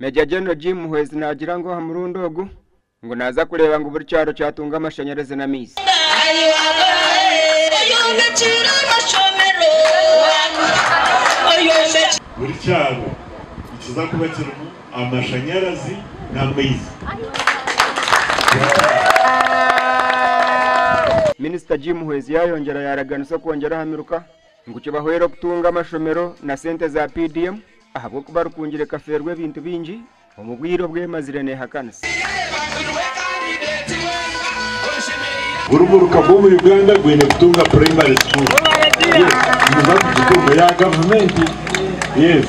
Major General Jim Muhwezi naagira ngu aha murundi ogu ngu naaza kureeba ngu buri kyaro kyatunga amashanyarazi n'amaizi. Buri kyaro nikiza kuba kirimu amashanyarazi n'amaizi. Minisita Jim Muhwezi yaayongyera yaaraganisa okwongyera aha miruka ngu kibahwere okutunga amashomero na sente za PDM ahabw'okuba Rukungiri ekafeerwa ebintu bingi omu bwire obu emazire neehakanisa. Buri muruka gw'omu Uganda gwine kutunga primary school. Yes, nimuza kugitunga ya gavumenti. Yes,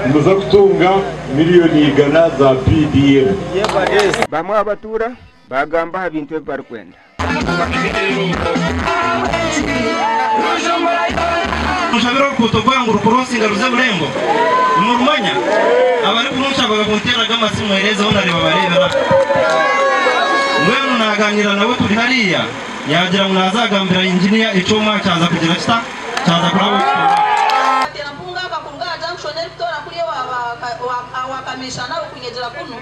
nimuza kutunga miriyoni igana za PDM. Bamwe aha batuura baagamba aha bintu ebi barikwenda. Mushabire oruguuto rwangu rukurosinga ruze Bulembo? Nimurumanya? Abarikurunshaba bakunteeraga amasimu ereezeho nareeba bareebera. Mbwenu naaganira nawe turi hariya yaagira ngu naaza kugambira inginiya ekyoma kyaza kugira kita? Kyaza kuraba okukikora. Mpunga akakuruga aha junction erikutoora kuriya owa Kamishana okunyegyera kunu.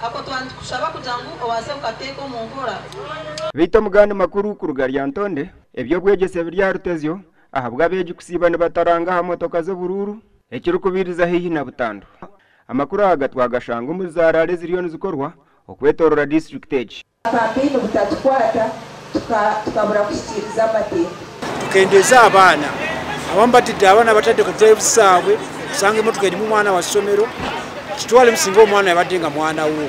Ako twaba nitukushaba kugira ngu obaase kukateeka omu nkora. Beitu omu gandi makuru kuruga Lyantonde, eby'obwegyese biri aha rutezyo ahabw'abeegi kusiiba nibataranga aha motoka z'oburuuru ekirikubiiriza haihi na butandu. Amakuru aga twagashanga omuri za raare eziriyo nizikorwa okwetorora disiturikiti egi. Kampeyini butatukwata tukabura kuhikiiriza amateeka. Tukendeeze abaana. Abamu batidde abaana batadde ku drives zaabwe osanga emotoka erimu omwana wa ssomero kitwalemu singa omwana yabadde nga mwana wo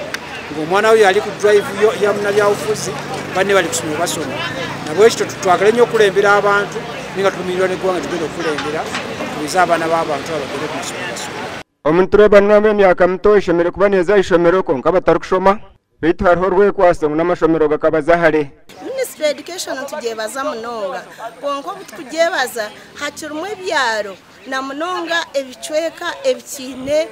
ng'omwana wo yali ku drive ya munabyabufuzi banne bali kusomero basoma nabwekityo twagale nnyo okulembera abantu naye nga tulumirirwa n'eggwanga tugenda okukulembera tukubize abaana b'abantu abo bagende ku masomero basome. Omuntu reeba namba emyaka mito eshemereire kuba neeza aha ishomero kwonka batarikushoma. Beitu hariho orwekwatso ngu n'amashomero gakabaza hare. Ministry Education nitugyebaza munonga kwonka obu tukugyebaza hakirimu ebyaro na munonga ebicweka ebikiine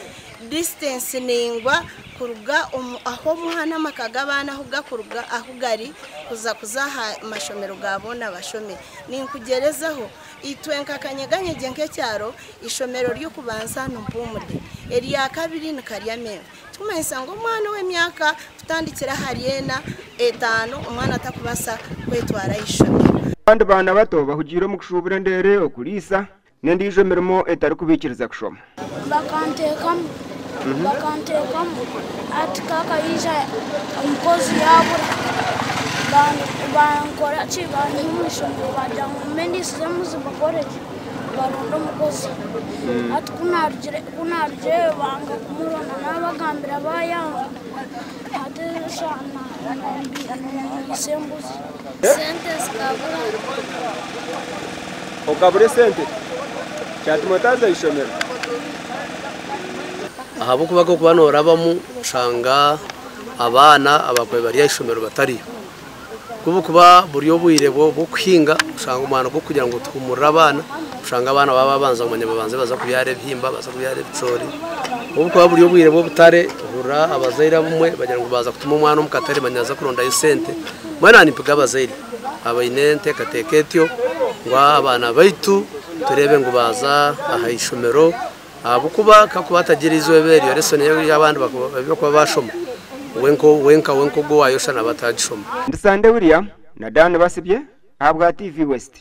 distance ningwa kuruga ahu omwana amaka g'abaana ahu gakuruga ahu gari kuza kuza aha mashomero ga boona bashome. Ninkugyerezaho itwe nka Kanyeganyegye nk'ekyaro ishomero ry'okubanza ni Mpumude eryakabiri ni Karyamengo. Kirikumanyisa ngu omwana ow'emyaka kutandikira ahari ena, etaano omwana takubaasa kwetwara aha ishomero. Abandi baana bato bahugiire omu kushuubura endeere, okuriisa, n'endiijo mirimo etarikubaikiriza kushoma. Bakanteekamu bakanteekamu hati kaaka yaija omukozi yaabura bankora ki banyiha omu ishomero bangira ngu mbe ndiisize embuzi mbakore ki baronde omukozi hati ku naarugire Ku naarugireyo banga kumuronda naabagambira baayanga hati eshaaha naisa embuzi. Sente zikabura. Okabura esente kyatuma otaaza aha ishomero? Ahabw'okuba kokuba norabamu oshanga abaana abakubaire bari aha ishomero batariyo. Kubukuba buri obwire bw'okuhinga oshanga omwanya gw'okugira ngu tuhumurire abaana oshanga abaana baaba babanza kumanya babanze baza kubyara ebihimba baza kubyara ebicoori. Obukuba buri obwire bw'obutare ohurira abazaire abamwe bagira ngu baaza kutuma omwana omu katare manya aza kurondayo sente. Mbwenu aha nimpiga abazaire abaine enteekateeka etyo ngu abaana baitu tureebe ngu baaza aha ishomero Ahabw'okuba kakuba atagira eizooba eryo, lesson y'abandi ebi barikuba bashoma, we wenka wenka ogwo owayosha naba atagishoma. Ndi Sande William na Dan Basibye ahabwa TV West.